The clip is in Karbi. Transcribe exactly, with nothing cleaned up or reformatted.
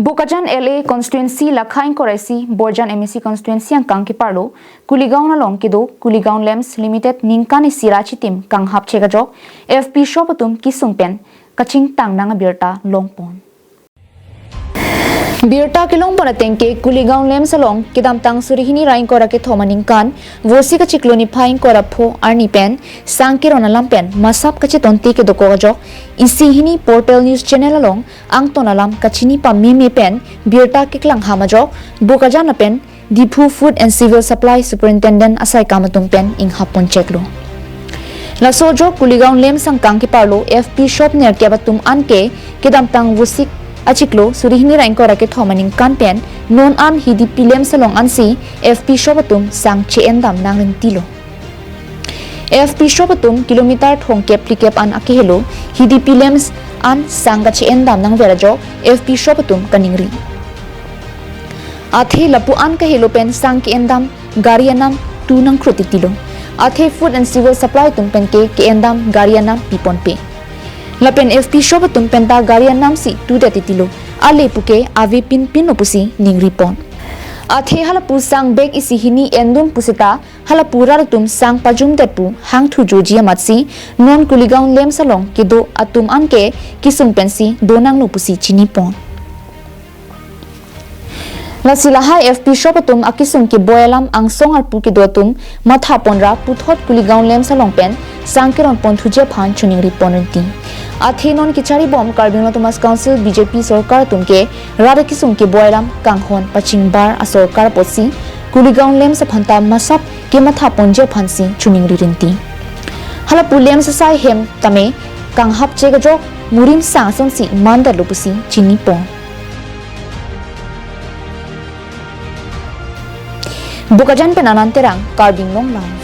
Bokajan L A constituency lakha ingkoi ra isi Borjan M A C constituency angkang keparlo Kuligaon along kedo Kuligaon Lamps Limited ningkan isi ra achitim kanghap chek ajok F P shop atum kesung pen kachingtang nang abirta longpon. Birta kelongpon ateng ke Kuligaon Lamps along kedamtang suri hini ra ingkoi ra kethom aningkan Vosik achiklo niphai ingkoi ra pho arni pen sang keron alam pen masap kachetonte kedokok ajok isi hini Portal News Channel along angton alam kachini pameme pen birta keklang ham ajok Bokajan lapen Diphu Food and Civil Supply Superintendent asaikam atum pen inghap pon cheklo. Laso ajok Kuligaon Lamps angkang keparlo F P shop nerkep atum anke kedamtang Vosik achiklo suri hini ra ingkoi ra kethom aningkan pen non an Hidipi Lamps along ansi F P shop atum sang che-en dam nang rintilo. F P shop atum kilometer thomkep phlikep an akehelo Hidipi Lamps an sang kache-en dam nangver ajok F P shop atum kaningri. Athe lapu an kahelo pen sang ke-en dam gari anam tu nangkrut titilo. Athe Food and Civil Supply atum pen ke ke-en dam gari anam piponpe. Lapen F P shop atum penta gari anam si tudet titilo. Ale puke ave pinpinlo pusi ningri pon. Athe halapu sang bag isi hini endun puseta halapu rat atum sang pajumdet pu hangthu joji amatsi non Kuligaon Lamps along kedo atum anke kesung pensi donanglo pusi chini pon. Lasi lahai F P shop atum akesung keboi alam angsong arpu kedo atum matha ponra puthot Kuligaon Lamps along pen sang keron pon thuji aphan choningri pon rinti. Athe non kechari bom Karbi Anglong Autonomous Council B J P sorkar atum ke rat akesung keboi alam kanghon pachingbar asorkar apotsi Kuligaon Lamps aphanta masap kematha ponji aphansi choningri rinti. Halapu lamps asai hem tame kanghap chek ajok murim sang asonsi mandetlo pusi chini pon. Bokajan pen Anand Terang, Karbi Anglong Live.